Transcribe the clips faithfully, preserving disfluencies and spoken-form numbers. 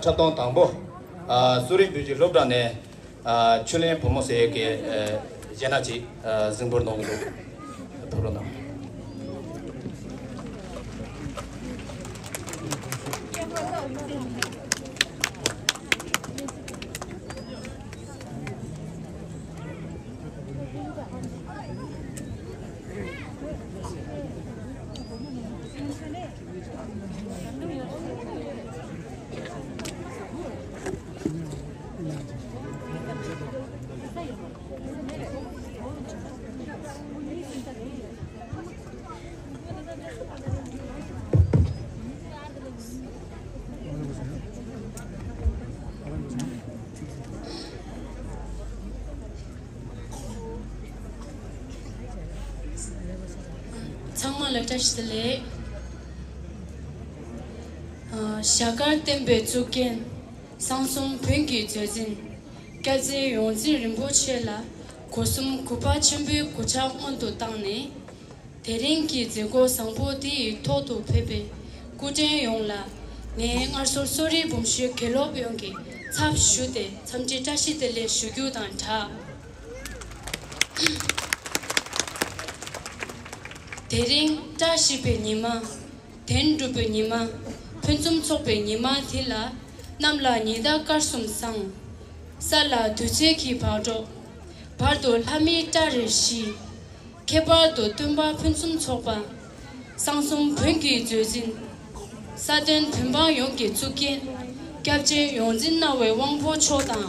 འཁྲབ་སྟོན་དང་པོ། ཨ། གསོ་རིག་བོད་ཀྱི་སློབ་གྲྭ་ནས། ཨ། ཆུ་ལེན་བུ་མོ་ཟེར་གྱི། ཨ། གཞས་སྣ་ཅིག་ཨ། གཟིགས་འབུལ་གནང་གི་འདུག་ཕུལ་རོགས་གནང་། ཚང་མ་ལ་བཀྲ་ཤིས་བདེ་ལེགས། ཨ། ཞྭ་དཀར་བསྟན་པའི་གཙུག་རྒྱན། གསང་གསུམ་བོན་གྱི་མཛོད་འཛིན། སྐྱབས་རྗེ་ཡོངས་འཛིན་རིན་པོ་ཆེ་ལ་སྒོ་གསུམ་གུས་པ་ཆེན་པོའི་གུས་ཕྱག་སྔོན་དུ་བཏང་ནས། དེ་རིང་གི་མཛད་སྒོ་བཟང་པོ་འདི་ཡི་ཐོག་ཏུ་ཕེབས་པའི་སྐུ་མགྲོན་ཡོངས་ལ། ངས་སྔར་སྲོལ་གསོ་རིག་འབུམ་ཤོད་དགེ་སློབ་ཡོངས་ཀྱི་ཚབ་ཞུས་ཏེ་འཚམས་འདྲི་བཀྲ་ཤིས་བདེ་ལེགས་ཞུ་རྒྱུ་དང་སྦྲགས། དེ་རིང་བཀྲ་ཤིས་པའི་ཉི་མ། དོན་འགྲུབ་པའི་ཉི་མ། ཕུན་སུམ་ཚོགས་པའི་ཉི་མ་འདི་ལ། གནམ་ལ་ཉི་ཟླ་སྐར་གསུམ་བཟང་། ས་ལ་དུས་ཚོད་ཀྱི་བག་དྲོ། བར་དུ་ལྷ་མིའི་སྐྲ་རེ་བཞི། ཁྱད་པར་དུ་སྟོན་པ་ཕུན་སུམ་ཚོགས་པ། གསང་གསུམ་བོན་གྱི་མཛོད་འཛིན། ས་སྟེང་བོན་འབངས་ཡོངས་ཀྱི་གཙུག་རྒྱན། སྐྱབས་རྗེ་ཡོངས་འཛིན་སྣང་བའི་དབང་པོ་མཆོག་དང་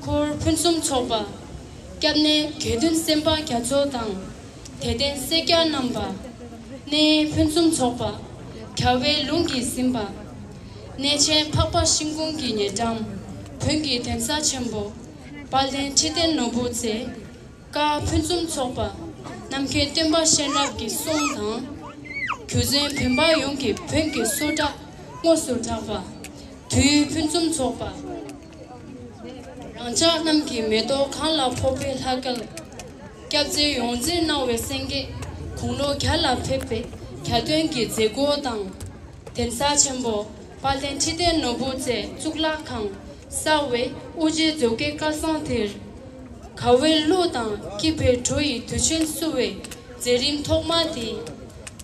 འཁོར་ཕུན་སུམ་ཚོགས་པ། སྐྱབས་གནས་དགེ་འདུན་སེམས་དཔའ་རྒྱ་མཚོ་དང་། དད་ལྡན་སེར་སྐྱ་རྣམ་པ། གནས་ཕུན་སུམ་ཚོགས་པ། རྒྱལ་བའི་ལུང་གིས་ཟིན་པ། གནས་ཆེན་འཕགས་པ་ཤིང་ཀུན་གྱི་ཉེ་འགྲམ། བོན་གྱི་གདན་ས་ཆེན་པོ། དཔལ་ལྡན་ཁྲི་བརྟན་ནོར་བུ་རྩེ། བཀའ་ཕུན་སུམ་ཚོགས་པ། རྣམ་མཁྱེན་སྟོན་པ་གཤེན་རབ་ཀྱི་གསུང་དང་། རྒྱུ་མཚན་བོན་པ་ཡོངས་ཀྱི་བོན་གྱི་སྲོལ་བསྒྲགས་དངོས་སུ་གྲགས་པ། དུས་ཕུན་སུམ་ཚོགས་པ། རང་ཅག་རྣམས་ཀྱི་མེ་ཏོག་གང་ལ་ཕོག་པའི་ལྷ་སྐལ། སྐྱབས་རྗེ་ཡོངས་འཛིན་སྣང་བའི་སེང་གེ་དགུང་ལོ་བརྒྱ་ལ་ཕེབས་པའི་གྱ་སྟོན་གྱི་མཛད་སྒོ་དང་། གདན་ས་ཆེན་པོ་དཔལ་ལྡན་ཁྲི་བརྟན་ནོར་བུ་རྩེ་གཙུག་ལག་ཁང་གསར་བའི་དབུ་འབྱེད་མཛད་སྒོའི་སྐལ་བཟང་དེར། དགའ་བའི་གླུ་དང་སྐྱིད་པའི་བྲོ་ཡི་དུས་ཆེན་བསུ་བའི་མཛད་རིམ་ཐོག་མ་དེ།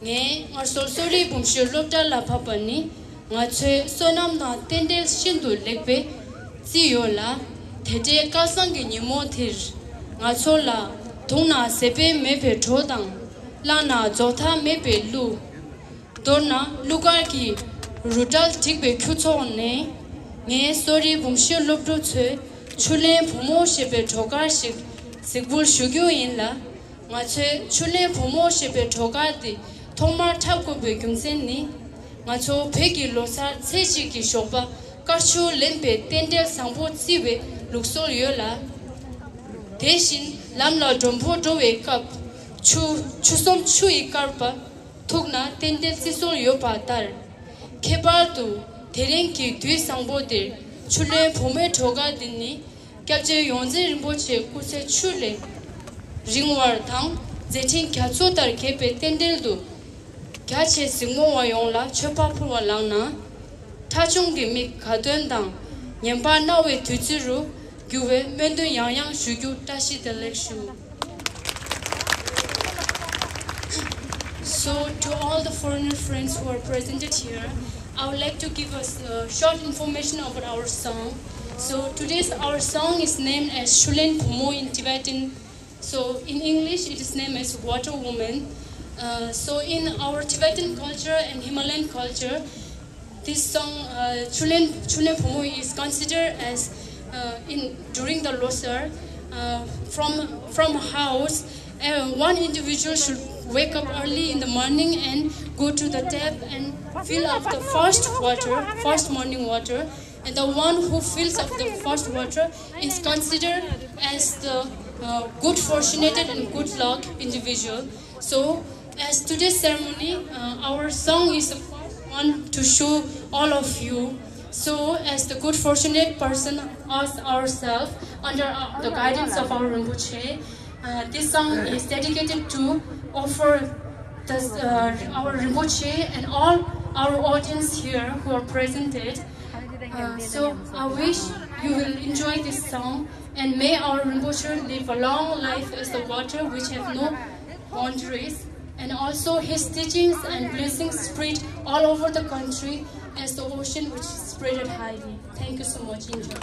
ངས་སྔར་སྲོལ་གསོ་རིག་འབུམ་ཤོད་སློབ་གྲྭ་ལ་བབས་པ་ནི། ང་ཚོའི་བསོད་ནམས་དང་རྟེན་འབྲེལ་ཤིན་ཏུ་ལེགས་པས་བརྩིས་ཡོད་ལ། དེ་འདྲའི་སྐལ་བཟང་གི་ཉིན་མོ་དེར། ང་ཚོ་ལ་འཐུང་ན་ཟད་པ་མེད་པའི་བྲོ་དང་། བླངས་ན་རྫོགས་མཐའ་མེད་པའི་གླུ། མདོར་ན་གླུ་གར་གྱི་རུ་ཏྲལ་བསྒྲིགས་པའི་ཁྱུ་ཚོགས་ནས། ངས་གསོ་རིག་འབུམ་ཤོད་སློབ་ཕྲུག་ཚོའི་ཆུ་ལེན་བུ་མོ་ཞེས་པའི་བྲོ་གར་ཞིག་གཟིགས་འབུལ་ཞུ་རྒྱུ་ཡིན་ལ། ང་ཚོས་ཆུ་ལེན་བུ་མོ་ཞེས་པའི་བྲོ་གར་འདི་ཐོག་མར་འཁྲབ་དགོས་པའི་རྒྱུ་མཚན་ནི། ང་ཚོ་བོད་ཀྱི་ལོ་གསར་ཚེས་གཅིག་གི་ཞོགས་པ་དཀར་ཆུ་ལེན་པའི་རྟེན་འབྲེལ་བཟང་པོ་བརྩི་བའི་ལུགས་སྲོལ་ཡོད་ལ། དེ་བཞིན་ལམ་ལ་མགྲོན་པོ་འགྲོ་བའི་སྐབས། ཆུ་ཆུ་ཟོམ་ཆུ་ཡིས་བཀར་བ། ཐུག་ན་རྟེན་འབྲེལ་བརྩི་སྲོལ་ཡོད་པ་ལྟར། ཁྱད་པར་དུ་དེ་རིང་གི་དུས་བཟང་པོ་འདིར་ཆུ་ལེན་བུ་མོའི་བྲོ་གར་འདི་ནི། སྐྱབས་རྗེ་ཡོངས་འཛིན་རིན་པོ་ཆེའི་སྐུ་ཚེ་ཆུ་ལས་རིང་བར་དང་། མཛད་འཕྲིན་རྒྱ་མཚོ་ལྟར་རྒྱས་པའི་རྟེན་འབྲེལ་དུ། རྒྱ་ཆེ་གཟིགས་མོ་བ་ཡོངས་ལ་མཆོད་པ་ཕུལ་བ་ལགས་ན། ཁྲ་ཆུང་གི་མིག་དགའ་སྟོན་དང་ཉན་པ་རྣ་བའི་བདུད་རྩི་རུ་འགྱུར་བའི་སྨོན་འདུན་ཡང་ཡང་ཞུ་རྒྱུ་བཀྲ་ཤིས་བདེ་ལེགས་ཞུ། So, to all the foreigner friends who are presented here, I would like to give us a short information about our song. So, today's our song is named as Chulen Phumo in Tibetan. So, in English, it is named as Water Woman. Uh, so, in our Tibetan culture and Himalayan culture, this song, uh, Chulen, Chulen Phumo, is considered as, uh, in during the Losar, uh, from from a house, uh, one individual should wake up early in the morning and go to the tap and fill up the first water, first morning water, and the one who fills up the first water is considered as the, uh, good fortunate and good luck individual. So, as today's ceremony, uh, our song is the first one to show all of you. So, as the good fortunate person, us ourselves, under, uh, the guidance of our Rinpoche, uh, this song is dedicated to offer this, uh, our Rinpoche and all our audience here who are presented. Uh, so I wish you will enjoy this song, and may our Rinpoche live a long life as the water which have no boundaries, and also his teachings and blessings spread all over the country as the ocean which is spreaded highly. Thank you so much. Enjoy.